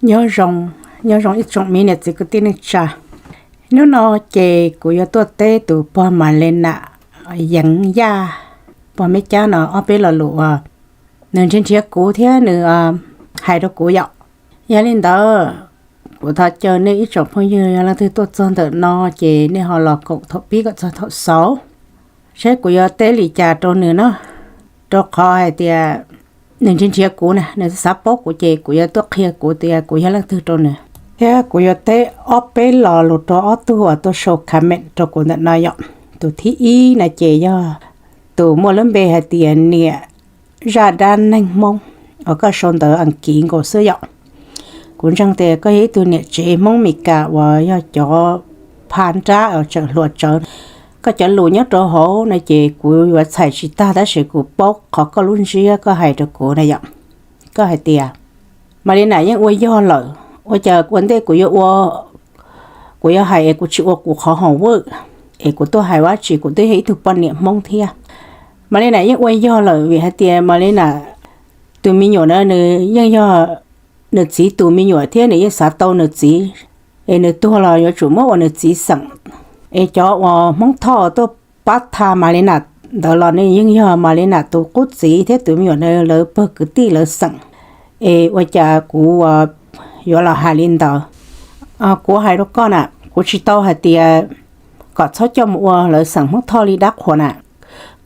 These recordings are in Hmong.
Nyob zoo, nyob zoo ib tsoom me niam txiv kwv tij neej tsa. Hnub no ces kuv yuav tuaj teb tus pog Malena Yeev Yaj, pog Meb Cab no ob peb lo lus uas nws nrhiav nrhiav kuv thiab nws hais rau kuv yom. Yog li ntawd, kuv thov caw nej ib tsoom phooj ywg yog leej twg tuaj txog ntawm no ces nej ho los koom thaum pib kom txog thaum xaus, saib kuv yuav teb li cas rau nws na. Rau qhov hais tias nws nrhiav nrhiav kuv na, nws xav paub kuv ces kuv yuav tuaj qhia kuv tias kuv yog leej twg rau nws. Thiab kuv yuav teb ob peb lo lus rau ob tug uas tuaj sau comment rau kuv ntawm no yom. Tus thib ib no ces yog tus muaj lub npe hais tias niam zaj dab neeg Hmoob uas koj sau ntawv Askiv nkaus xwb yom. Kuv ntseeg tias koj yog ib tug niam tsev Hmoob Mes Kas uas yog cov pha nrab tseem hluas tsawv. Koj cov lus nyob rau hauv no ces kuv yuav txhais tsis tag tab sis kuv paub qhov koj lub ntsiab koj hais rau kuv na yom. Koj hais tias Malena yeej ua yog lawm, ua cas ua ntej kuv yuav ua, kuv yuav hais es kuv tsis ua kuv qhov homework, es kuv tuaj hais ua dab tsi, kuv twb yog ib tug poj niam Hmoob thiab. Malena yeej ua yog lawm vim hais tias Malena tus me nyuam na nws yeej yog nws txiv tus me nyuam thiab nws yeej xav tau nws txiv, es nws tuag los yuav tsum muab ua nws txiv xeem. Es cov uas Hmoob Thoj tuaj pab tha Malena ntawd los nws yeej yog Malena tus qub txiv thiab tus me nyuam na lawv pawg kwv tij lawv xeem. Es ua cas kuv yuav los hais li ntawd? Kuv hais rau koj na, kuv tsis tau hais tias kom txhob coj mus ua lawv xeem Hmoob Thoj li dab qhuas na.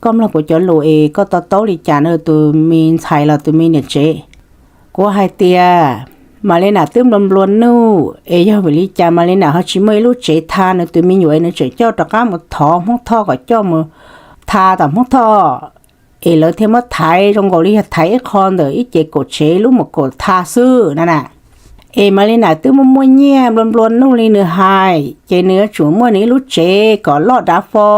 Koj mloog kuv cov lus es koj to taub li cas no tus me ntxhais los tus me niam tsev. Kuv hais tias Malena twb nplua nplua nuj es yog vim li cas Malena ho tsis muaj ib lub tsev tha nws tus me nyuam es nws tseem coj rov qab mus thov Hmoob Thoj kom coj mus tha tom Hmoob Thoj, es lawv thiaj muab thaiv zoo nkaus li yog thaiv ib qho ntawm ib ce kaum tsev lub mus kaum tha xwb no na. Es Malena twb muaj muaj nyiaj nplua nplua nuj li nws hais ces nws yuav tsum muaj nws ib lub tsev kom loj dav fo.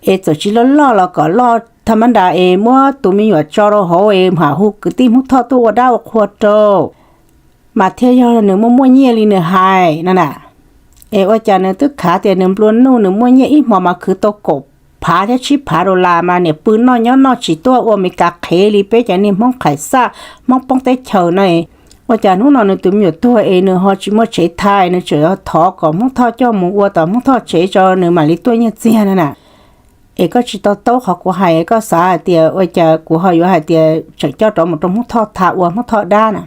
Es txawm tsis loj loj los kom loj tha mab nras es muab tus me nyuam tso rau hauv es mam hu kwv tij Hmoob Thoj tuaj ua dab ua qhua rau, mas thiaj yog nws muaj muaj nyiaj li nws hais no na. Es ua cas nws twb khav tias nws nplua nuj nws muaj nyiaj ib hmo mas khwv tau kaum phav thiab tsib phav dollar mas niam pw noj nyob noj tsis tuaj ua Mes Kas qhev li peb cov niag Hmoob qhais xaj Hmoob poob teb chaws no. Ua cas hnub no nws tus me nyuam tuag es nws ho tsis muaj tsev tha es nws tseem thov kom Hmoob Thoj coj mus ua tom Hmoob Thoj tsev tso nws mam li tuaj nyiaj txiag no na. Es koj tsis to taub qhov kuv hais, koj xav hais tias ua cas kuv ho yuav hais tias tseem coj rov mus rau Hmoob Thoj tha ua Hmoob Thoj dab na.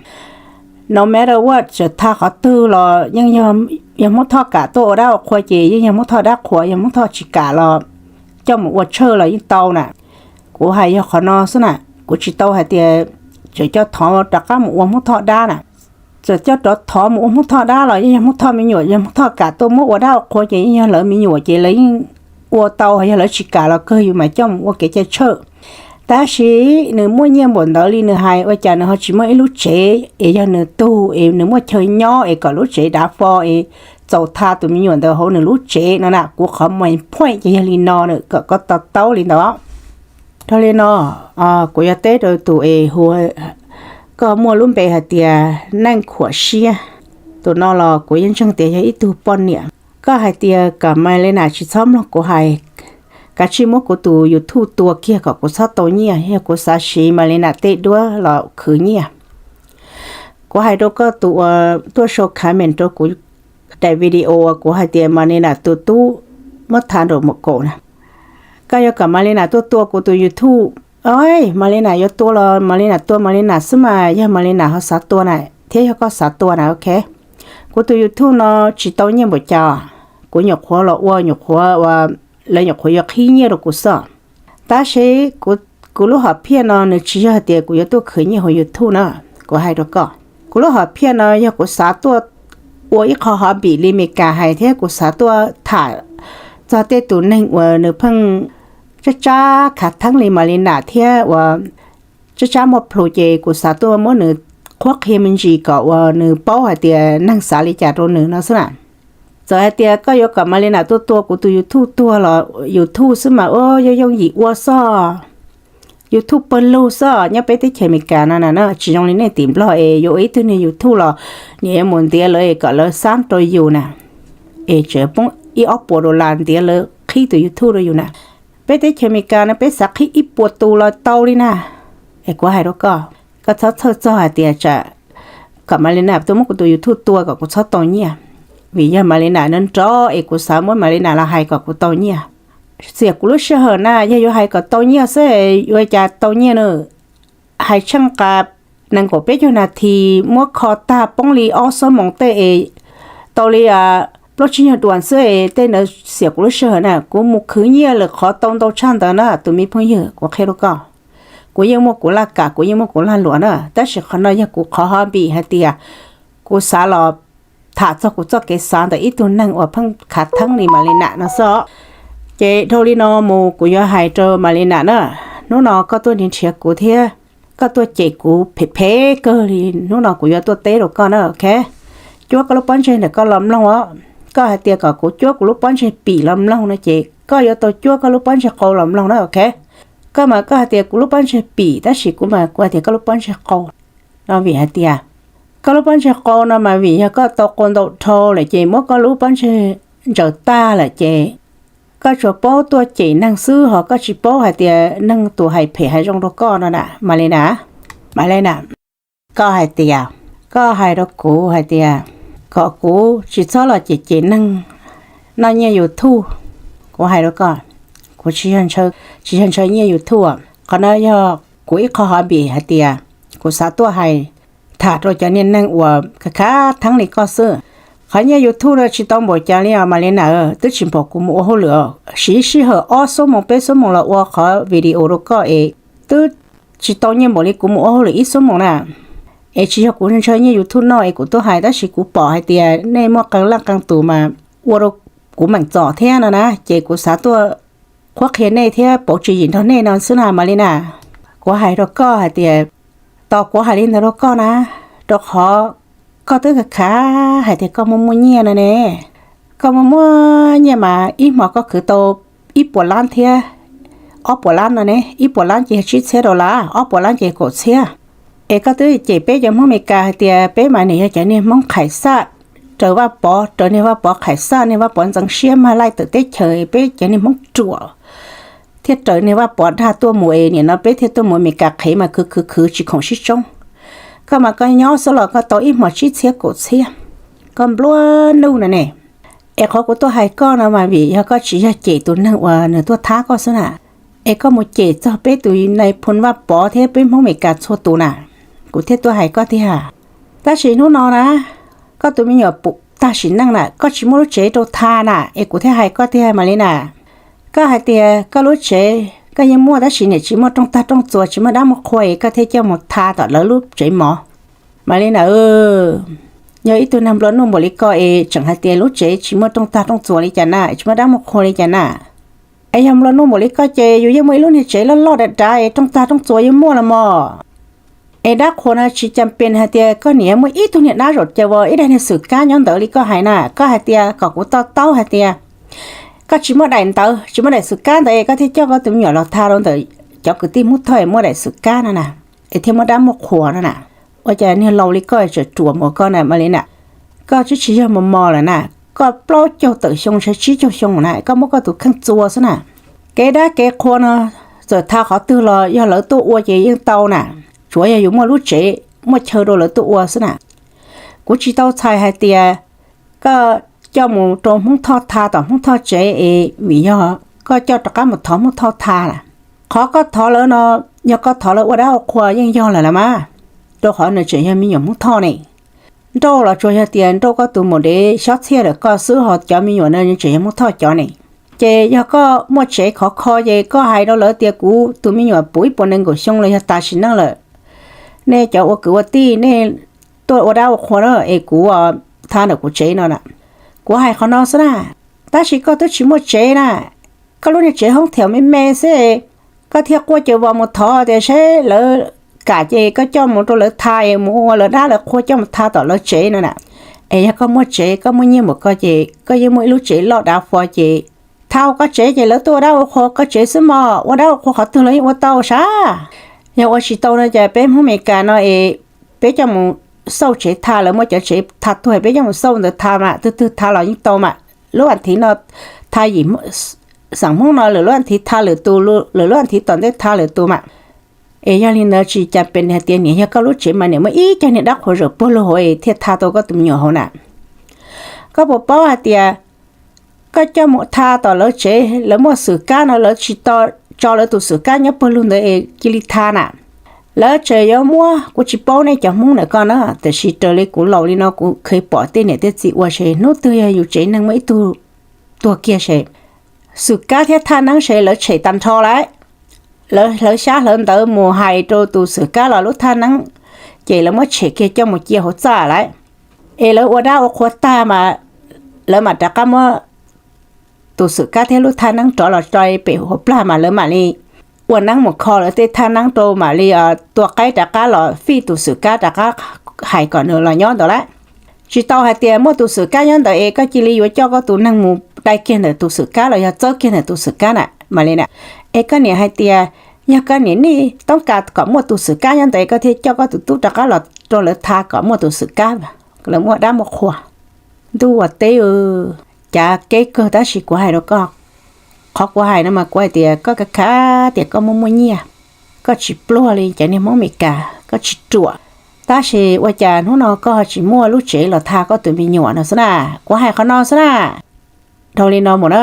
No matter what, tseem tha qhov twg los yeej yog Hmoob Thoj kam tuaj ua dab ua qhua ces yeej yog Hmoob Thoj dab qhuas, yog Hmoob Thoj tsis kam los coj mus ua tshawj los yeej tau na. Kuv hais yog qhov no xwb na, kuv tsis tau hais tias tseem coj thov rov qab mus ua Hmoob Thoj dab na. Txawm coj rov thov mus ua Hmoob Thoj dab los yeej yog Hmoob Thoj me nyuam, yog Hmoob Thoj kam tuaj muab ua dab ua qhua ces yeej yog lawv me nyuam ces lawv yeej ua tau, yog lawv tsis kam los kawg yus mam coj mus ua kev cai tshawj. Tab sis nws muaj nyiaj npaum ntawd li nws hais ua cas nws ho tsis muaj ib lub tsev es yog nws tug es nws muaj chaw nyob es kom lub tsev dav fo es txaus tha tus me nyuam ntawd hauv nws lub tsev no na. Kuv qhov main point ces yog li no na, kom koj to taub li ntawd. Dhau li no, kuv yuav teb rau tus es hu, koj muaj lub npe hais tias Neej Khuam Siab. Tus no los kuv yeej ntseeg tias yog ib tug poj niam. Koj hais tias kom Malena tsis txhob mloog kuv hais, kav tsij muab kuv tus YouTube tua kiag kom kuv txhob tau nyiaj, yog kuv xav siv Malena tej duab los khwv nyiaj. Kuv hais rau koj tus uas tuaj sau comment rau kuv daim video uas kuv hais tias Malena tus tub muab tha nraum mum kaum na. Koj yuav kom Malena tuaj tua kuv tus YouTube. Malena yuav tua los Malena tua Malena xwb mas, yog Malena ho xav tua na, thiab yog koj xav tua na, ok. Kuv tus YouTube no tsis tau nyiaj npaum cas, kuv nyuam qhuav los ua nyuam qhuav, lawv nyuam qhuav yuav qhib nyiaj rau kuv xwb. Tab sis kuv lub hom phiaj no nws tsis yog hais tias kuv yuav tuaj khwv nyiaj hauv YouTube na, kuv hais rau koj. Kuv lub hom phiaj no yog kuv xav tuaj ua ib qho hobby li Mes Kas hais thiab kuv xav tuaj tham txog tej tus neeg uas nws pheej tsab tsab khav theeb li Malena thiab uas tsab tsab muaj plhus ces kuv xav tuaj muab nws qhuab qhia me ntsis kom uas nws paub hais tias neeg xav li cas rau nws no xwb na. Txawm hais tias koj yuav kom Malena tuaj tua kuv tus YouTube tuag los YouTube xwb mas ua yooj yooj yim ua xwb. YouTube pawg lug xwb nyob peb teb chaws Amelikas no na, tsis zoo li nej tim Nplog es yuav ua ib tug niag YouTube los nim yuav mus ntiav lawv es kom lawv xab rau yus na, es tseem poob ib ob puas dollar ntiav lawv qhib tus YouTube rau yus na. Peb teb chaws Amelikas no peb xav qhib ib puas tus los tau li na. Es kuv hais rau koj, koj txhob txhawj txog hais tias tsam kom Malina tuaj muab kuv tus YouTube tua kom kuv txhob tau nyiaj, vim yog Malina nrov nrov es kuv xav muab Malina los hais kom kuv tau nyiaj. Xiam kuv lub sij hawm na, yog yuav hais kom tau nyiaj xwb yuav cas tau nyiaj na. Hais tsheej qas nees nkaum peb caug nas this muab kho tag poob li ob xuab moos tej es tau li plaub tsib nyuag duas xwb es tej ntawd xiam kuv lub sij hawm na, kuv mus khwv nyiaj lawm qhov tau ntau tshaj ntawd na tus me phooj ywg, kuv qhia rau koj. Kuv yeej muaj kuv laj kam, kuv yeej muaj kuv lag luam na, tab sis qhov no yog kuv qhov hobby hais tias kuv xav los tham txog kuv txoj kev xav ntawm ib tug neeg uas pheej khav theeb li Malina no xwb os. Ces dhau li no mus kuv yuav hais rau Malina na, hnub no koj tuaj nrhiav nrhiav kuv thiab koj tuaj cem kuv phem phem kawg li, hnub no kuv yuav tuaj teb rau koj na, ok? Cuab koj lub pob ntseg ntawm koj los mloog os. Koj hais tias kom kuv cuab kuv lub pob ntseg pim los mloog no ces koj yuav tau cuab koj lub pob ntseg qau los mloog na, ok? Koj mas koj hais tias kuv lub pob ntseg pim tab sis kuv mas kuv hais tias koj lub pob ntseg qau no vim hais tias koj lub pob ntseg qau no mas vim yog koj tau qau ntau dhau lawm ces muab koj lub pob ntseg ntsaws tag lawm ces koj tsuas paub tuaj cem neeg xwb ho koj tsis paub hais tias neeg tus hais phem hais zoo rau koj no na, Malina. Malina, koj hais tias, koj hais rau kuv hais tias kom kuv tsis txhob los cem cem neeg noj nyiaj YouTube. Kuv hais rau koj, kuv tsis yog ntshaw nyiaj YouTube. Qhov no yog kuv ib qho hobby hais tias kuv xav tuaj hais tham rau cov niag neeg uas khav khav theeb li koj xwb. Qhov nyiaj YouTube no tsis tau npaum cas li os Malina, twb tsis npaum kuv mus ua hauj lwm, siv sij hawm ob xuab moos peb xuab moos los ua qhov video rau koj es twb tsis tau nyiaj npaum li kuv mus ua hauj lwm ib xuab moos na. Es tsis yog kuv ntshaw nyiaj YouTube no es kuv tuaj hais tab sis kuv pom hais tias nej muaj qee leej qee tus mas ua rau kuv meem txom thiab no na ces kuv xav tuaj qhuab qhia nej thiab pauv tswv yim nrog nej no xwb na Malina. Kuv hais rau koj hais tias, tos kuv hais li ntawd rau koj na, rau qhov koj twb khav khav hais tias koj muaj muaj nyiaj no ne. Koj muaj muaj nyiaj mas ib hmos koj khwv tau ib puas lab thiab ob puas lab no ne, ib puas lab ces yog tsib txhiab dollar, ob puas lab ces kaum txhiab. Es koj twb cem peb cov Hmoob Amelikas hais tias peb mas nim yog cov niag Hmoob qhais xaj, raws Vaj Pov, raws niag Vaj Pov qhais xaj, niag Vaj Pov ntxeev siab mag laij tawm teb chaws, peb cov niag Hmoob ruam thiaj raws niag Vaj Pov dag tuaj mus es nim no peb thiaj tuaj mus Amelikas qhev mas khwv khwv khwv tsis khoom sib tsoob. Koj mas koj nyob xwb los koj tau ib hmos tsib txhiab kaum txhiab, koj nplua nuj no ne. Es qhov kuv tuaj hais koj no mas vim yog koj tsis yog cem tus neeg uas nws tuaj thab koj xwb na, es koj mus cem txog peb tus nais phoo Vaj Pov thiab peb Hmoob Amelikas txhua tus na, kuv thiaj tuaj hais koj tiag. Tab sis hnub no na, koj tus me nyuam pum tag sim neej na, koj tsis muaj lub tsev rau tha na, es kuv thiaj hais koj tiag Malina. Koj hais tias koj lub tsev koj yeej muaj tab sis niam tsis muaj rooj tag rooj txuas, tsis muaj dab muaj qhua es koj thiaj coj mus tha tom lawv lub tsev mov. Malina, yog ib tug neeg nplua nuj npaum li koj es tseem hais tias lub tsev tsis muaj rooj tag rooj txuas li cas na, tsis muaj dab muaj qhua li cas na. Es yog nplua nuj npaum li koj ces yus yeej muaj ib lub niag tsev loj loj dav dav es rooj tag rooj txuas yeej muaj los mog. Es dab qhuas no tsis cas pes hais tias koj niam muaj ib tug niag dab zaum caws ua ib daig niag xwm kab nyob ntawd li koj hais na. Koj hais tias kom kuv to taub hais tias koj tsis muaj daim ntawd, tsis muaj daim xwm kab ntawd es koj thiaj coj koj tus me nyuam los tha rau ntawm cov kwv tij Hmoob Thoj es muaj daim xwm kab no na, es thiaj muaj dab muaj qhua no na. Ua cas niag laus li koj tseem ruam mus koj na Malina? Koj twb tsis yog mos mos lawm na, koj plaub caug tawm xyoo ntshai tsib caug xyoo na, koj muab koj tus kheej txua xwb na. Kev dab kev qhua no txawm tha qhov twg los yog lawv tuaj ua ces yeej tau na, tsuav yog yus muaj lub tsev muaj chaw rau lawv tuaj ua xwb na. Kuv tsis tau txhais hais tias koj coj mus rau Hmoob Thoj tha tom Hmoob Thoj tsev es vim yog koj coj rov qab mus thov Hmoob Thoj tha lawm. Qhov koj thov lawv no, yog koj thov lawv ua dab ua qhua yeej yog lawm las mas, rau qhov nws tseem yog me nyuam Hmoob Thoj ne. Nrauj los tsuas yog tias nrauj koj tus maum dev xyob txhiaj lawm koj xwb, ho cov me nyuam no tseem yog Hmoob Thoj cov ne. Ces yog koj muaj tsev khov kho ces koj hais rau lawv tias kuv tus me nyuam puv ib puas nees nkaum xyoo los yog tas sim neej lawm, nej cov ua kwv ua tij nej tuaj ua dab ua qhua na es kuv tha ntawm kuv tsev no na. Kuv hais qhov no xwb na, tab sis koj twb tsis muaj tsev na, koj lub niag tsev hoob thiam me me xwb, koj thiaj quaj caws vos mus thov tias seb lawv kam ces koj coj mus rau lawv tha es mus ua lawv dab lawv qhua coj mus tha tom lawv tsev no na. Es yog koj muaj tsev koj muaj nyiaj npaum koj ces koj yeej muaj ib lub tsev loj dav fo ces tha koj tsev ces lawv tuaj ua dab ua qhua koj tsev xwb mog, ua dab ua qhua qhov twg los yeej ua tau sas. Yog ua tsis tau no ces peb Hmoob Amelikas no es peb coj mus xauj tsev tha, lawv muaj cov tsev tha tuag peb coj mus xauj ntawd tha mas twg twg tha los yeej tau mas. Lub as thiv no tha yim xeem Hmoob no, lwm lub as thiv tha lwm tus, lwm lub as thiv tom ntej tha lwm tus mas. Es yog li ntawd tsis cas pes hais tias niam yog koj lub tsev mas niam muaj ib cag niag dab qhuas zawm puag lug hauv es thiaj tha tau koj tus me nyuam hauv na. Koj puas paub hais tias koj coj mus tha tom lawv tsev, lawv muaj xwm kab no lawv tsis tso lawv tus xwm kab nyob puag lug ntawd es cia li tha na. Lawv tseem yuav muab, kuv tsis paub nej cov Hmoob ntawm koj na, tiam sis raws li kuv laus li no kuv kheev pom tej niam tej txiv ua se hnub twg yog yus tsev neeg muaj ib tug tuag kiag se, xwm kab thiab thaj neeb se lawv tshem tag nrho lawm. Lawv hlawv xyab hlawv ntawv mus hais rau tus xwm kab los lub thaj neeb, ces lawv muab tshem kiag coj mus cia hauv txaj lawm. Es lawv ua dab ua qhua tag mas lawv mam rov qab muab tus xwm kab thiab lub thaj neeb rov los tso pem hauv plag mas lawv mam li ua neeb mus kho lawv tej thaj neeb rau mam li tua qaib rov qab los fij tus xwm kab rov qab hais kom nws los nyob ntawd lawm. Tsis tau hais tias muaj tus xwm kab nyob ntawd es koj cia li yuav coj koj tus neeg mus dai kiag ntawm tus xwm kab los yog txawb kiag ntawm tus xwm kab na mam li na. Es koj niam hais tias yog koj niam nej toob kas kom muaj tus xwm kab nyob ntawd es koj thiaj coj koj tus tub rov qab los rau lawv tha kom muaj tus xwm kab, lawv muaj dab muaj qhua. Ntuj ua teb, cav keb kawg tab sis kuv hais rau koj, qhov kuv hais no mas kuv hais tias koj kav khav tias koj muaj muaj nyiaj, koj tsis pluag li cov niag Hmoob Amelikas, koj tsis ruam, tab sis ua cas hnub no koj ho tsis muaj lub tsev los tha koj tus me nyuam no xwb na. Kuv hais qhov no xwb na. Dhau li no mus na,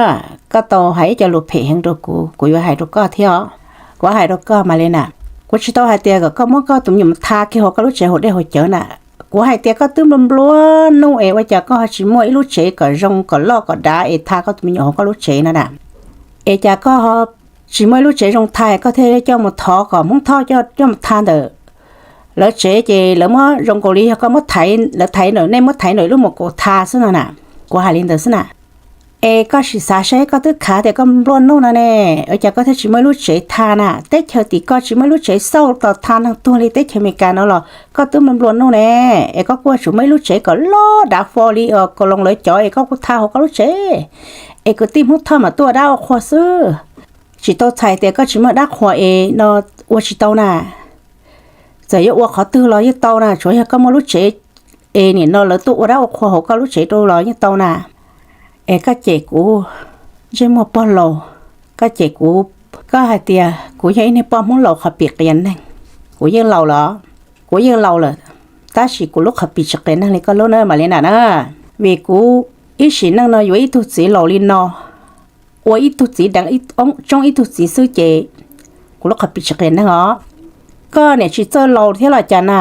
koj tau hais ib co lus phem heev rau kuv, kuv yuav hais rau koj thiab os. Kuv hais rau koj mas li na, kuv tsis tau hais tias kom koj muab koj tus me nyuam tha kiag hauv koj lub tsev hauv dej hauv cawv na. Kuv hais tias koj twb nplua nplua nuj es ua cas koj ho tsis muaj ib lub tsev kom zoo kom loj kom dav es tha koj tus me nyuam hauv koj lub tsev no na. Es cas koj ho tsis muaj ib lub tsev zoo tha koj thiaj coj mus thov kom Hmoob Thoj coj mus tha ntawm lawv tsev ces lawv muab zoo nkaus li yog koj muab thaiv, lawv thaiv ntawm, nej muab thaiv ntawm ib lub mum kaus tha xwb no na. Kuv hais li ntawd xwb na. Es koj sim xav seb koj twb khav tias koj nplua nuj no ne, ua cas koj thiaj tsis muaj ib lub tsev tha na? Teb chaws tim koj tsis muaj ib lub tsev xauj tos tha neeg tuag li teb chaws Amelikas no los koj twb nplua nplua nuj ne. Es koj kuj yuav tsum muaj ib lub tsev kom loj dav fo li uas Koos Loos lawv cov es koj kuj tha hauv koj lub tsev, es kwv tij Hmoob Thoj mam tuaj ua dab ua qhua xwb. Tsis tau txhais tias koj tsis muaj dab qhuas es no ua tsis tau na. Txawm yuav ua qhov twg los yeej tau na, tsuav yog koj muaj lub tsev es nim no lawv tuaj ua dab ua qhua hauv koj lub tsev rau los yeej tau na. Es koj cem kuv ntsej muag pog laus, koj cem kuv, koj hais tias kuv yog ib niag poj Hmoob laus qhov pim qias neeg. Kuv yeej laus lawm, kuv yeej laus lawm, tab sis kuv lub qhov pim tsis qias neeg li koj lub na Malinam na. Vim kuv ib sim neej no yuav ib tug txiv laus li no, ua ib tug txiv deev tsoob ib tug txiv xwb ces kuv lub qhov pim tsis qias neeg os. Koj niam tsis txawj laus thiab los cas na?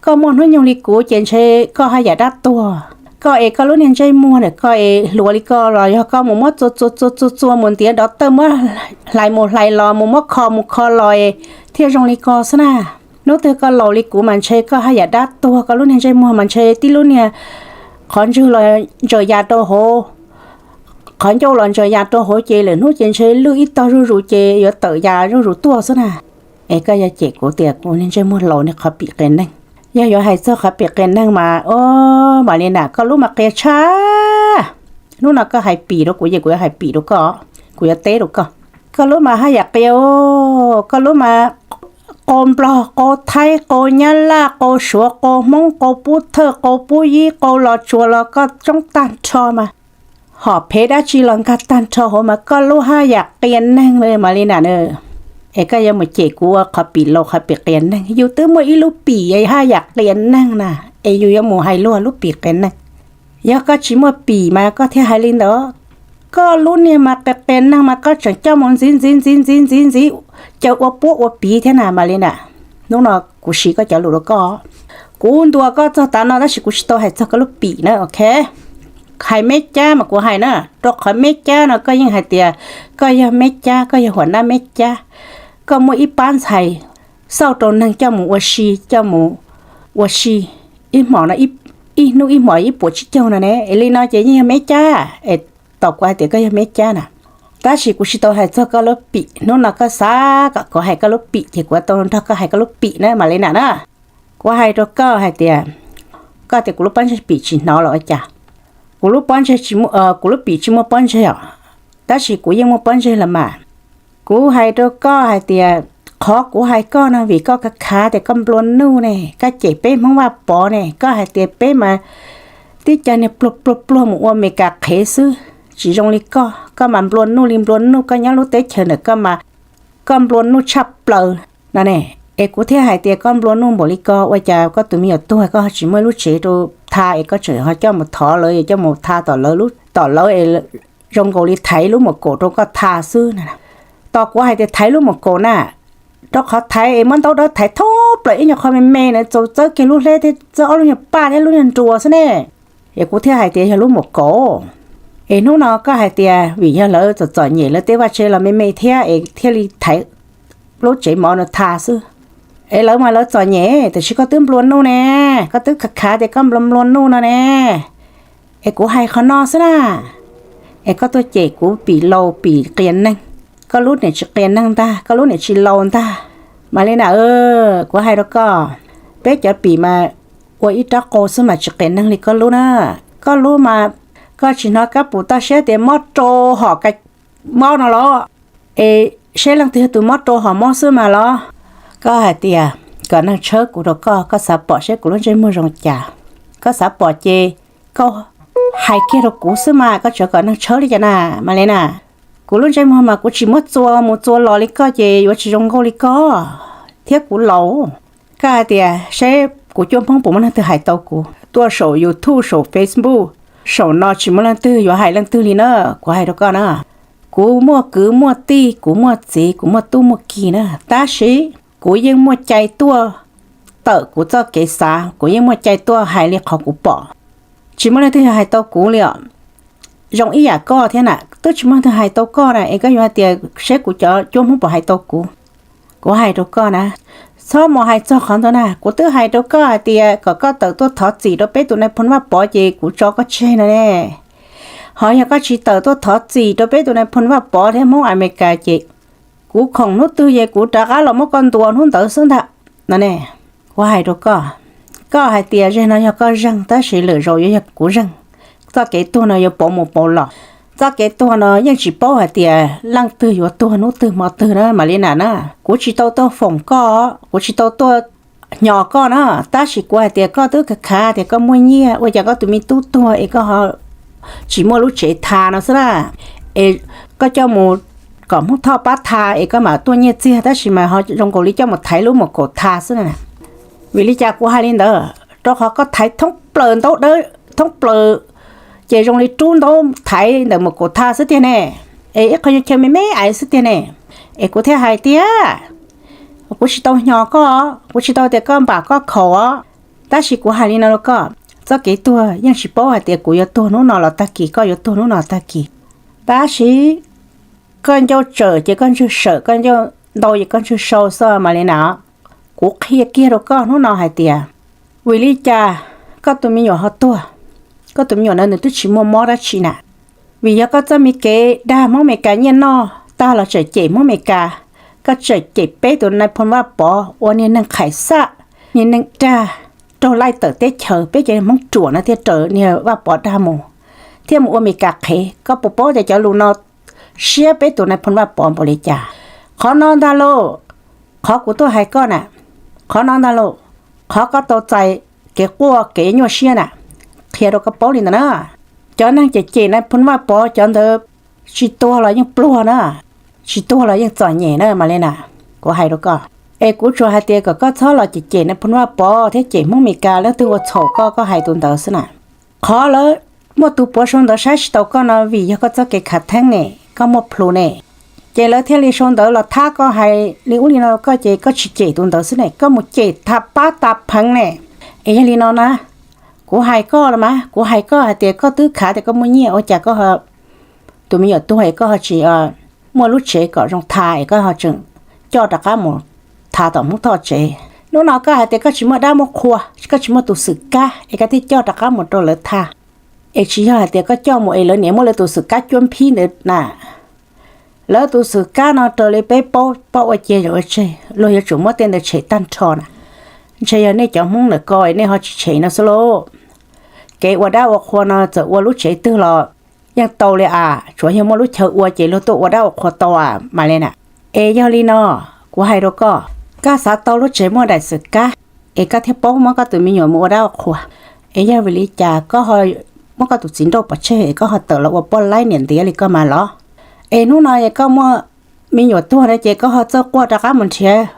Koj muaj hnub nyoog li kuv ces ntshe koj haj yam dab tuag. Koj es koj lub niag ntsej muag ntawm koj es hluas li koj los yog koj mus muab txua txua txua txua txua mus ntiav dov tawj muab hlais mus hlais los mus muab kho mus kho los es thiaj zoo li koj xwb na. Hnub twg koj laus li kuv mas ntshe koj haj yam dab tuag, koj lub niag ntsej muag mas ntshe tib lub niag qhov ntswg los ntsaws yas rau hauv, qhov ncauj los ntsaws yas rau hauv ces lwm hnub ces ntshe lwj ib tog zuj zus ces yuav tawm yas zuj zus tuaj xwb na. Es koj yuav cem kuv tias kuv niag ntsej muag laus niag qhov pim qias neeg. Yog yuav hais txog qhov pim qias neeg mas, o, Malinam, koj lub mas qias tshaj. Hnub no koj hais pim rau kuv ces kuv yuav hais pim rau koj, kuv yuav teb rau koj. Koj lub mas haj yam qias, koj lub mas qau Nplog, qau Thaib, qau Nyab Laj, qau Suav, qau Hmoob, qau Pub Thawj, qau Pub Yib, qau Los Tsuas los koj tsoob tag nrho mas. Hom phev dab tsi los nkag tag nrho hauv mas koj lub haj yam qias neeg li Malinam na. Es koj yuav mus cem kuv ua qhov pim laus qhov pim qias neeg, yus twb muaj ib lub pim haj yam qias neeg na, es yus yuav mus hais luag lub pim qias neeg. Yog koj tsis muaj pim mas koj thiaj hais li ntawd. Koj lub niag mas qias qias neeg mas koj tseem coj mus ntxiv ntxiv ntxiv ntxiv ntxiv ntxiv, caw ua puab ua piv thiab na Malinam. Hnub no kuv siv koj cov lus rau koj. Kuv ntuas koj txog tav no tab sis kuv tsis tau hais txog koj lub pim na, ok. Hais Meb Cab mas kuv hais na, rau qhov Meb Cab no koj yeej hais tias koj yog Meb Cab, koj yog huam nab Meb Cab, koj muaj ib pab ntxhais xauj rau neeg coj mus ua si, coj mus ua si, ib hmos no, ib hnub ib hmos ib puas tsib caug no ne, es li no ces yeej yog Meb Cab, es tau kuv hais tias koj yog Meb Cab na. Tab sis kuv tsis tau hais txog koj lub pim, hnub no koj xav kom kuv hais koj lub pim ces kuv tau nrog koj hais koj lub pim na Malinam na. Kuv hais rau koj hais tias, koj tias kuv lub pob ntseg pim tsis hnov los ua cas? Kuv lub pob ntseg, kuv lub pim tsis muaj pob ntseg os, tab sis kuv yeej muaj pob ntseg los mas. Kuv hais rau koj hais tias, qhov kuv hais koj no vim koj kav khav tias koj nplua nuj ne, koj cem peb Hmoob Vaj Pov ne, koj hais tias peb mas tib co niag pluag pluag pluag mus ua Meskas qhev xwb, tsis zoo li koj, koj mas nplua nuj li nplua nuj, koj nyob lub teb chaws ntawm koj mas koj nplua nuj tshaj plaws. no ne. Es kuv thiaj hais tias koj nplua nuj npaum li ko ua cas koj tus me nyuam tuag koj tsis muaj lub tsev rau tha es koj tseem ho coj mus thov lawv, coj mus tha tom lawv, tom lawv es zoo nkaus li thaiv lub mom kaum rau koj tha xwb na. Tos kuv hais tias thaiv lub mom kaum na, rau qhov thaiv es muab ntaub dawb thaiv thoob plaws ib nyuag qho me me na, txaus txawb kiag lub hleb thiab txawb ob lub nyuag paj thiab lub nyuag nruas xwb ne. Es kuv thiaj hais tias yog lub mom kaum. Es hnub no koj hais tias vim yog lawv txom txom nyem lawv tej vaj tse los me me thiab es thiaj li thaiv lub tsev mov no tha xwb. Es lawv mas lawv txom nyem tiam sis koj twb nplua nuj ne, koj twb khav khav tias koj nplua nplua nuj no ne. Es kuv hais qhov no xwb na. Es koj tuaj cem kuv pim laus pim qias neeg. Koj lub niam tsis qias neeg ntag, koj lub niam tsis laus ntag. Mas li na, kuv hais rau koj, peb cov pim mas ua ib rab qau xwb mas tsis qias neeg li koj lub na. Koj lub mas koj tsis hnov kab pum toj siab tias mob rau hom ka mob no los? Es seb leej twg yog tus mob rau hom mob xwb mas los? Koj hais tias kom neeg tshawb kuv rau koj, koj xav pom seb kuv lub ntsej muag zoo cas. Koj xav pom ces koj hais kiag rau kuv xwb mas, koj tseem kom neeg tshawb li cas na, Mas li na. Kuv lub ntsej muag mas kuv tsis muab txua mus txua los li koj ces yuav tsis zoo nkauj li koj thiab kuv laus. Koj hais tias seb kuv cuab Hmoob puas muaj leej twg hais tau kuv. Tuaj saum YouTube, saum Facebook, saum no tsis muaj leej twg yuav hais leej twg li na, kuv hais rau koj na. Kuv muaj kwv muaj tij, kuv muaj txiv, kuv muaj tub muaj ki na, tab sis kuv yeej muaj cai tuaj tawm kuv txoj kev xav, kuv yeej muaj cai tuaj hais li qhov kuv pom. Tsis muaj leej twg yuav hais tau kuv li os. Zoo ib yam koj thiab na, twb tsis muaj leej twg hais tau koj na, es koj yuav hais tias seb kuv cov cuab Hmoob puas hais tau kuv. Kuv hais rau koj na, txhob mus hais txog qhov ntawd na, kuv twb hais rau koj hais tias kom koj tawm tuaj thov txim rau peb tus nais phoo Vaj Pov ces kuv tso koj tseg no ne. Ho yog koj tsis tawm tuaj thov txim rau peb tus nais phoo Vaj Pov thiab Hmoob Amelikas ces kuv khoom hnub twg ces kuv rov qab los muab koj ntuas hnub ntawd xwb ntag no ne. Kuv hais rau koj, koj hais tias zeg no yog koj zeeg tab sis lwm zaus yuav yog kuv zeeg. Txoj kev tuag no yuav pauv mus pauv los. Txoj kev tuag no yeej tsis paub hais tias leej twg yuav tuag hnub twg hmo twg na Mas Li Nas na. Kuv tsis tau tuaj foom koj, kuv tsis tau tuaj hnyos koj na, tab sis kuv hais tias koj twb khav khav tias koj muaj nyiaj ua cas koj tus me tub tuag es koj ho tsis muaj lub tsev tha no xwb na. Es koj coj mus kom Hmoob Thoj pab tha es koj mam tuaj nyiaj txiag, tab sis mas ho zoo nkaus li coj mus thaiv lub mom kaum tha xwb na. Vim li cas kuv hais li ntawd? Rau qhov koj thaiv thoob plaws ntaub dawb thoob plaws, ces zoo li rub ntaub thaiv ntawm mom kaum tha xwb tiag ne. Es ib qho chaw me me ais xwb tiag ne. Es kuv thiaj hais tias kuv tsis tau hnyos koj, kuv tsis tau tias koj npam koj khaum os. Tab sis kuv hais li no rau koj, txoj kev tuag yeej tsis paub hais tias kuv yuav tuag hnub no los tag kis, koj yuav tuag hnub no tag kis. Tab sis koj ncauj tsawm ces koj ntswg sawm, koj ncauj ntau ces koj ntswg sau xwb Mas Li Nas. Kuv qhia kiag rau koj hnub no hais tias vim li cas koj tus me nyuam ho tuag. Koj tus me nyuam no nws twb tsis muaj mob dab tsi na. Vim yog koj txoj me kev dag Hmoob Amelikas nyiaj noj tag los tseem cem Hmoob Amelikas, koj tseem cem peb tus nais phoo Vaj Pov ua niag neeg qhais xaj, niag neeg dag, raug laij tawm teb chaws, peb cov Hmoob ruam no thiaj raws niag Vaj Pov dag mus, thiaj mus ua Amelikas qhev. Koj puas paub tias cov lus no siab peb tus nais phoo Vaj Pov npaum li cas? Qhov no ntag lauj, qhov kuv tuaj hais koj na, qhov no ntag lauj, qhov koj tau txais kev quaj kev nyuaj siab na, qhia rau koj paub li ntawd na. Cov neeg cem cem nais phoo Vaj Pov cov ntawd tsis tuag los yeej pluag na, tsis tuag los yeej txom nyem na Mas Li Nas. Kuv hais rau koj, es kuv tsuas hais tias kom koj txhob los cem cem nais phoo Vaj Pov thiab cem Hmoob Amelikas, leej twg ua txhaum koj, koj hais tus ntawd xwb na. Qhov lawv muaj tus puav sau ntawv saib tsis taus koj no vim yog koj txoj kev khav theeb ne, koj muaj plhus ne, ces lawv thiaj li sau ntawv los thab koj hais li ub li no rau koj ces koj tsis cem tus ntawd xwb ne, koj mus cem tas pab tas pheev ne. Es yog li no na, kuv hais koj los mas, kuv hais koj hais tias koj twb khav tias koj muaj nyiaj ua cas koj tus me nyuam tuag es koj ho tsis muaj lub tsev kom zoo tha es koj ho tseem coj rov qab mus tha tom Hmoob Thoj tsev. Hnub no koj hais tias koj tsis muaj dab muaj qhua, koj tsis muaj tus xwm kab es koj thiaj coj rov qab mus rau lawv tha. Es tsis yog hais tias koj coj mus es lawv niam muab lawv tus xwm kab cuab phib ntawd na. Lawv tus xwm kab no raws li peb paub, paub ua ciav ua tseg, luag yuav tsum muab tej ntawd tshem tag nrho na. Ntshe yog nej cov Hmoob ntawm ko nej ho tsis tshem no xwb lauj. Kev ua dab ua qhua no txawm ua lub tsev twg los yeej tau li as, tsuas yog muaj lub chaw ua ces luag tuaj ua dab ua qhua tau as Mas Li Nas. Es yog li no, kuv hais rau koj, koj xav tau lub tsev muaj daim xwm kab es koj thiaj paub muab koj tus me nyuam mus ua dab ua qhua. Es yog vim li cas koj ho muab koj tus txiv nrauj pov tseg es koj ho tawm los ua poj laib niam ntiav li koj mas los? Es hnub no es koj muaj me nyuam tuag no ces koj ho txawj quaj rov qab mus nrhiav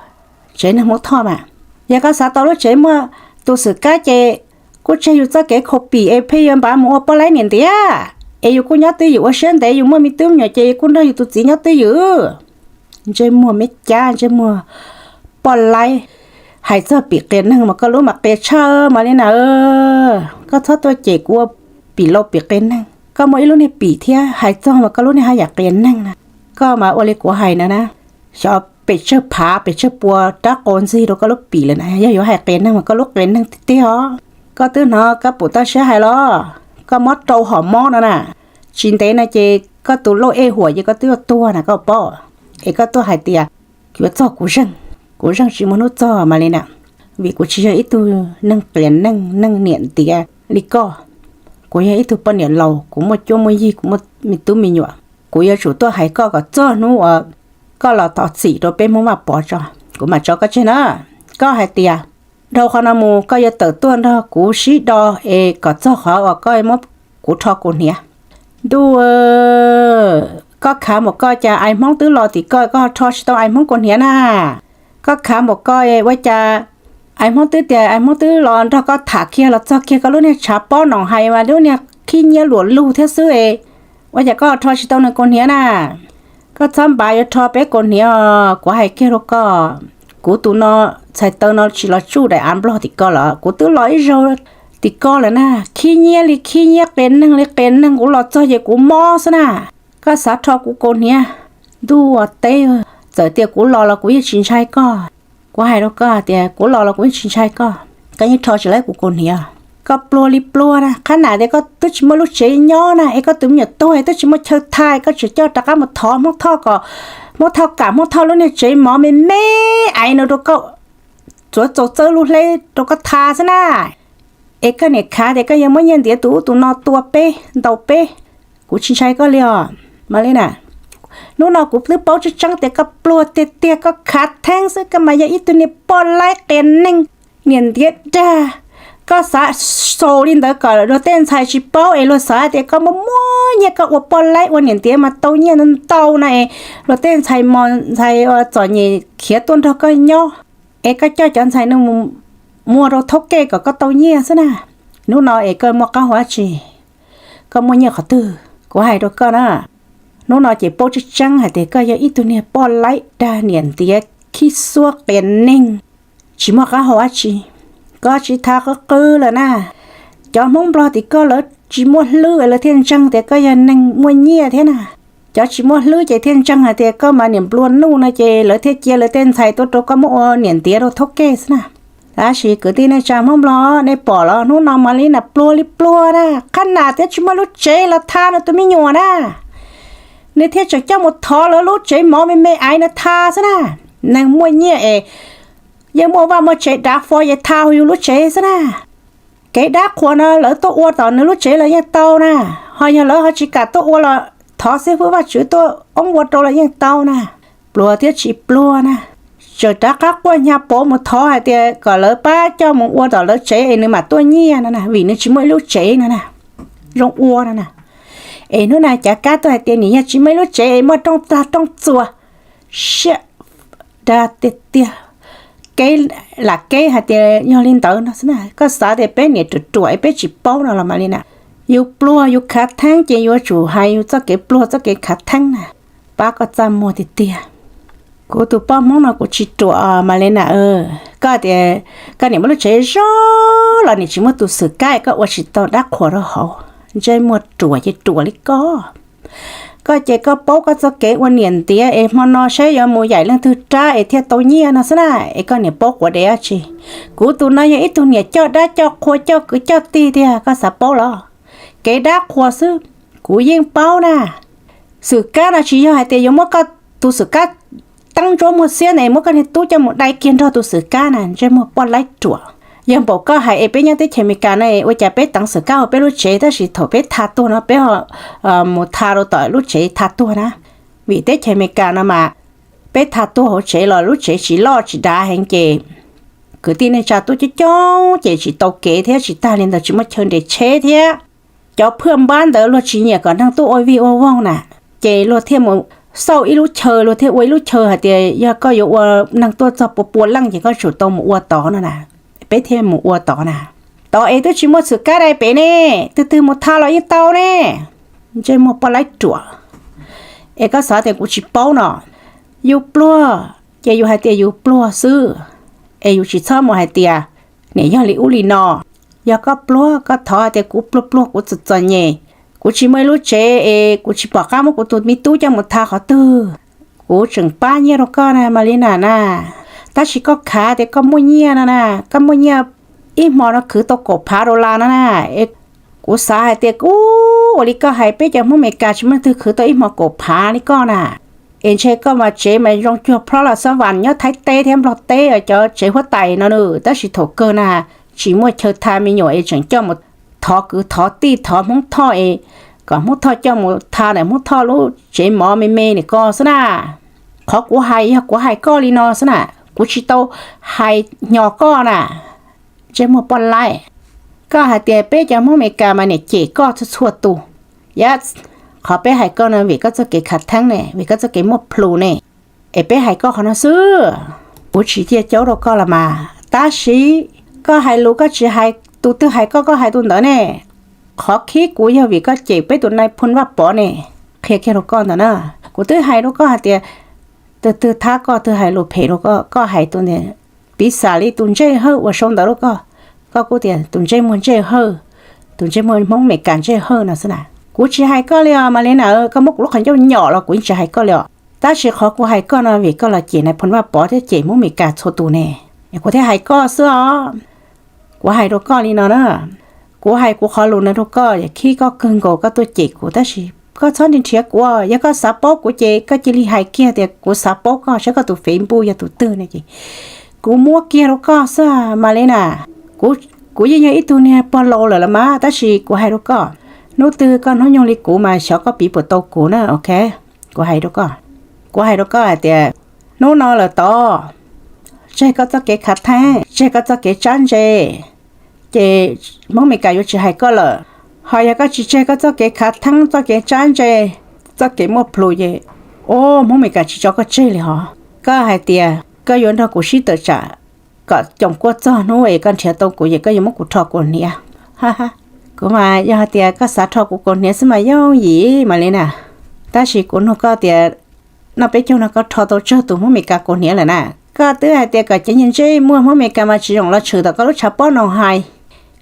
tsev neeg Hmoob Thoj mas. Yog koj xav tau lub tsev muaj tus xwm kab ces kuj tseg yus txoj kev khaus pim es pheej yuav npav mus ua poj laib niam ntiav, es yus kuj nyob twj ywm ua siab ntev, yus muaj me tub me nyuam ces yus kuj nrog yus tus txiv nyob twj ywm. Ntsej muag me cab, ntsej muag poj laib, hais txog pim qias neeg mas koj lub mas qias tshaj mas li na. Koj txhob tuaj cem kuv ua pim laus pim qias neeg, koj muaj ib lub niag pim thiab, hais txog mas koj lub niag haj yam qias neeg na. Koj mas ua li kuv hais no na, xyov pes tsawg phav pes tsawg pua rab qus ntxig rau koj lub pim lawm na. Yog yuav hais qias neeg mas koj lub qias neeg tiag tiag os. Koj twb hnov koj pum toj siab hais los, koj mob rau hom mob no na, tsis ntev no ces koj tus lauj ej huam ces koj twb yuav tuag na koj paub. Es koj tuaj hais tias yuav txog kuv zeej, kuv zeej tsis muaj hnub txog mas li na, vim kuv tsis yog ib tug neeg qias neeg, neeg niam ntiav li koj. Kuv yog ib tug poj niam laus, kuv muaj cuab muaj yig, kuv muaj me tub me nyuam, kuv yuav tsum tuaj hais koj kom txog hnub uas koj los thov txim rau peb Hmoob Vaj Pov tso, kuv mam tso koj tseg na. Koj hais tias dhau qhov no mus koj yuav tawm tuaj nrog kuv sib do es kom txog qhov uas koj muab kuv rho kaus hniav. Ntuj, koj khav npaum koj cas ais Hmoob twb los tim koj, koj rho tsis tau ais Hmoob kaus hniav na? Koj khav npaum koj ua cas ais Hmoob twb tias ais Hmoob twb los nrog koj tham kiag los txog kiag koj lub niag tshav pob no hais mas lub niag khib nyiab luam lug thiab xwb es, ua cas koj rho tsis tau nws kaus hniav na? Koj txhob npav yuav rho peb kaus hniav os, kuv hais kiag rau koj, kuv tus no txhais taw no tsis los tsuj daim av nplog tim koj lawm, kuv twb los ib zaug tim koj lawm na. Khib nyiab li khib nyiab, qias neeg li qias neeg, kuv los txog ces kuv mob xwb na. Koj xav rho kuv kaus hniav? Ntuj ua teb, txawm tias kuv los los kuv yeej tsis ntshai koj. Kuv hais rau koj tias kuv los los kuv yeej tsis ntshai koj, koj yeej rho tsis laib kuv kaus hniav. Koj pluag li pluag na, qhab nam tias koj twb tsis muaj lub tsev nyob na, es koj tus me nyuam tuag twb tsis muaj chaw thaj, koj tseem coj rov qab mus thov Hmoob Thoj kom Hmoob Thoj kam Hmoob Thoj lub niag tsev mov me me aiv no rau koj, txuav txaus txawb lub hleb rau koj thaj xwb na. Es koj niam khav tias koj yuav muab nyiaj ntiav tus ub tus no tua peb ntaus peb, kuv tsis ntshai koj li os mas li na. Hnub no kuv twb paub tseeb tseeb tias koj pluag tiag tiag, koj khav theeb xwb, koj mas yog ib tug niag poj laib qias neeg, niam ntiav dag. Koj xav xaus li ntawd kom luag tej ntxhais tsis paub es luag xav tias koj muaj muaj nyiaj, koj ua poj laib ua niam ntiav mas tau nyiaj ntau ntau na es luag tej ntxhais mos ntxhais txom nyem khiav tuaj nrog koj nyob, es koj coj cov ntxhais no mus muag rau thaub kej kom koj tau nyiaj xwb na. Hnub no es koj muaj qab hau dab tsi? Koj muaj nyiaj qhov twg? Kuv hais rau koj na, hnub no ces paub tseeb tseeb hais tias koj yog ib tug niag poj laib dag niam ntiav khib xuab qias neeg, tsis muaj qab hau dab tsi. Koj tsis thaj qw qw lawm na. Cov Hmoob Nplog tim koj lawv tsis muaj hlwb lawv thiaj ntseeg tias koj yog neeg muaj nyiaj thiab na. Cov tsis muaj hlwb ces thiaj ntseeg hais tias koj mas niam nplua nuj no ces lawv thiaj cia lawv tej ntxhais tuaj rau koj muab ua niam ntiav rau thaub kej xwb na. Tab sis kwv tij neej tsa Hmoob Nplog, nej pom los hnub no mas li nas pluag li pluag na, qhab nas thiab tsis muaj lub tsev los thaj nws tus me nyuam na. Nws thiaj tseem coj mus thov lawv lub tsev mov me me aiv no thaj xwb na. Neeg muaj nyiaj es yeej muaj vaj muaj tsev dav fo ces thaj yus lub tsev xwb na. Kev dab qhuas no lawv tuaj ua tom nws lub tsev los yeej tau na, ho yog lawv ho tsis kam tuaj ua los thov xib fwb Vaj Tswv tuaj oob ua rau los yeej tau na. Pluag thiab tsis pluag na, tseem rov qab quaj hnyav pauv mus thov hais tias kom lawv pab coj mus ua tom lawv tsev es nws mam tuaj nyiaj no na, vim nws tsis muaj ib lub tsev no na. Zoo ua no na. Es hnub na cav kab tuaj hais tias nim yog tsis muaj ib lub tsev es muaj rooj tag rooj txuas, siab dag tiag tiag. Kev lam kev hais tias yog li ntawd no xwb na, koj xav tias peb niam ruam ruam es peb tsis paub no los mas li na. Yus pluag yus khav theeb ces yuav tsum hais yus txoj kev pluag txoj kev khav theeb na. Pab koj txaj muag tiag tiag. Kuv tus poj Hmoob no kuv tsis ruam mas li na. Koj tias koj niam muaj lub tsev zoo los nim tsis muaj tus xwm kab, koj ua tsis tau dab qhuas rau hauv, ntsej muag ruam ces ruam li koj. Koj ces koj paub koj txoj kev ua niam ntiav es hmo no saib yuav mus yaim leej twg rab es thiaj tau nyiaj no xwb na, es koj niam paub quav dev dab tsi. Kuv tus no yog ib tug niam coj dab coj qhua coj kwv coj tij tiag, koj xav paub los? Kev dab qhuas xwb, kuv yeej paub na. Xwm kab no tsis yog hais tias yuav muab koj tus xwm kab teeb ntsuab muag xiab na, muab koj niag tub coj mus dai kiag nrog tus xwm kab na, ntsej muag poj laib ruam. Yog npaum koj hais es peb nyob teb chaws Amelikas no ua cas peb teev xwm kab hauv peb lub tsev, tab sis thaum peb tha tuag no peb mus tha rau tom lub tsev tha tuag na. Vim teb chaws Amelikas no mas peb tha tuag hauv tsev los lub tsev tsis loj tsis dav heev ces kwv tij neej tsa tuaj coob coob ces tsis tau kev thiab tsis tag li ntawd tsis muaj chaw nres tsheb thiab. Cov phaj npab ntawd luag tsis nyiam kom neeg tuaj ua vij ua voog na, ces luag thiaj mus xauj ib lub chaw, luag thiaj ua ib lub chaw hais tias yog koj yuav ua neeg tuaj txog pua pua leej ces koj tsum tau mus ua tod no na. Peb thiaj mus ua tod na. Tod es twb tsis muaj txhwm kab dai pem ne, twg twg mus tha los yeej tau ne. Ntsej muag poj laib ruam, es koj xav tias kuv tsis paub no? Yus pluag ces yus hais tias yus pluag xwb, es yus tsis txhob mus hais tias nim yog li ub li no. Yog koj pluag koj thov hais tias kuv pluag pluag kuv txom txom nyem, kuv tsis muaj ib lub tsev es kuv tsis pom qab muab kuv tus me tub coj mus tha qhov twg, kuv tseem pab nyiaj rau koj na Malina na. Tab sis koj khav tias koj muaj nyiaj no na, koj muaj nyiaj ib hmo no khwv tau kaum phav dollar no na, es kuv xav hais tias kuv ua li koj hais peb cov Hmoob Amelikas tsis muaj leej twg khwv tau ib hmo kaum phav li koj na. Es ntshe koj mas tsev mas zoo cuag plhob los xob vas nyob Thaib teb thiab Nplog teb cov tsev huab tais no na, tab sis thaum kawg na tsis muaj chaw tha me nyuam es tseem coj mus thov kwv thov tij thov Hmoob Thoj es kom Hmoob Thoj coj mus tha ntawm Hmoob Thoj lub tsev mov me me nim ko xwb na. Qhov kuv hais yog kuv hais koj li no xwb na, kuv tsis tau hais hnyos koj na. Ntsej muag poj laib, koj hais tias peb cov Hmoob Amelikas mas niam cem koj txhua txhua tus. Yog qhov peb hais koj no vim koj txoj kev khav theeb ne, vim koj txoj kev muaj plhus ne, es peb hais koj qhov no xwb. Kuv tsis cia caub rau koj los mas, tab sis koj hais lus koj tsis hais tus twg hais koj, koj hais tus ntawd ne. Qhov khib kuv yog vim koj cem peb tus nai phoo Vaj Pov ne, qhia kiag rau koj ntawd na. Kuv twb hais rau koj hais tias tus twg thab koj, twg hais lus phem rau koj, koj hais tus ntawd, piv xam li tus Ntsej Hawj uas sau ntawv rau koj, koj kuj tias tus ntsej muag Ntsej Hawj, tus ntsej muag Hmoob Amelikas Ntsej Hawj no xwb na. Kuv tsis hais koj li os Malina, koj muab kuv lub qhov ncauj nyom los kuv yeej tsis hais koj li os. Tab sis qhov kuv hais koj no vim koj los cem nai phoo Vaj Pov thiab cem Hmoob Amelikas txhua tus ne, kuv thiaj hais koj xwb os. Kuv hais rau koj li no na, kuv hais kuv qhov lus no rau koj, khib koj kawg nkaus koj tuaj cem kuv, tab sis koj txhob nrhiav kuv. Yog koj xav paub kuv ces koj cia li hais kiag tias kuv xav paub koj, saib koj tus Facebook yog tus twg ne ces kuv muab kiag rau koj xwb Malina. Kuv yeej yog ib tug niag pog laus lawm los mas, tab sis kuv hais rau koj, hnub twg koj hnub nyoog li kuv mas xyov koj piv puas tau kuv na, ok? Kuv hais rau koj, kuv hais rau koj hais tias hnub no lawm tod, tseg koj txoj kev khav theeb, tseg koj txoj kev tsab ntse, ces Hmoob Amelikas yuav tsis hais koj lawm. Ho yog koj tsis tseg koj txoj kev khav theeb, txoj kev tsab ntse, txoj kev muaj plhus ces, o, Hmoob Amelikas tsis tso koj tseg li hos. Koj hais tias koj yuav nrog kuv sib tawm tsam kom coom kuaj txog hnub es koj nrhiav tau kuv ces koj yuav muab kuv rho kuv hniav. Kuv mas yog hais tias koj xav rho kuv kuv hniav xwb mas yooj yim Malina, tab sis kuv nug koj tias noj peb caug no koj rho tau tsawg tus Hmoob Amelikas kuv hniav lawm na? Koj twb hais tias kom ceev ntsej muag, Hmoob Amelikas mas tsis zoo los tshwm tom koj lub tshav pob no hais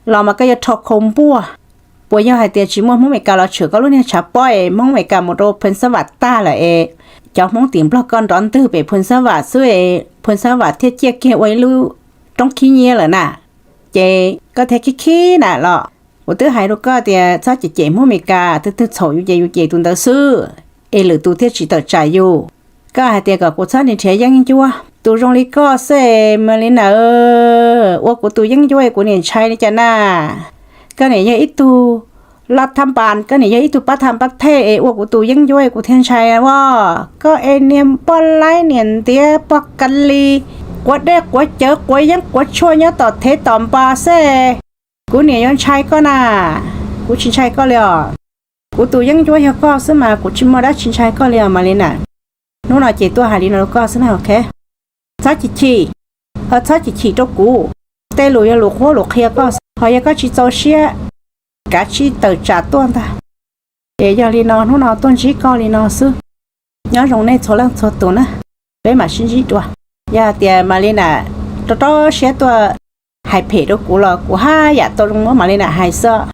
los mas koj yuav rho khau npuaj. Puas yog hais tias tsis muaj Hmoob Amelikas los tshwm koj lub niag tshav pob es Hmoob Amelikas mus rau phoo xab vam tag lawm es cov Hmoob tim Nplog koj nrov ntwg pem phoo xab vam xwb es phoo xab vam thiaj ciaj kiag ua ib lub roob khib nyiab lawm na? Ces koj thiaj khib khib na los. Kuv twb hais rau koj tias txhob cem cem Hmoob Amelikas, twg twg txhaum yus ces yus cem tus ntawd xwb, es lwm tus thiaj tsis tawm tsam yus. Koj hais tias kom kuv txhob nrhiav yeeb ncuab, tus zoo li koj xwb es Malina ua kuv tus yeeb ncuab es kuv niam ntshai li cas na? Koj niam yog ib tug laj thab npas, koj niam yog ib tug pab thab pab thej es ua kuv tus yeeb ncuab es kuv thiaj ntshai as. Koj es niag poj laib niam ntiav pog ka li, quav dej quav cawv quav yeeb quav tshuaj nyob tom thev tom npas xwb, kuv niam yuav ntshai koj na? Kuv tsis ntshai koj li os. Kuv tus yeeb ncuab yog koj xwb mas kuv tsis muaj dab tsi ntshai koj li os Malina. Hnub no ces tuaj hais li no rau koj xwb na, ok? Txhob chim chim, txhob chim chim rau kuv. Tej lus yog lus qhuab lus qhia koj, ho yog koj tsis txaus siab, kav tsij tawm tsam tuaj ntag. Ces yog li no hnub no tuaj ntsib koj li no xwb. Nyob zoo nej txhua leej txhua tus na, peb mam sib ntsib dua. Yog hais tias Malina rau rau siab tuaj hais phem rau kuv los kuv haj yam tau zoo muab Malina hais xwb.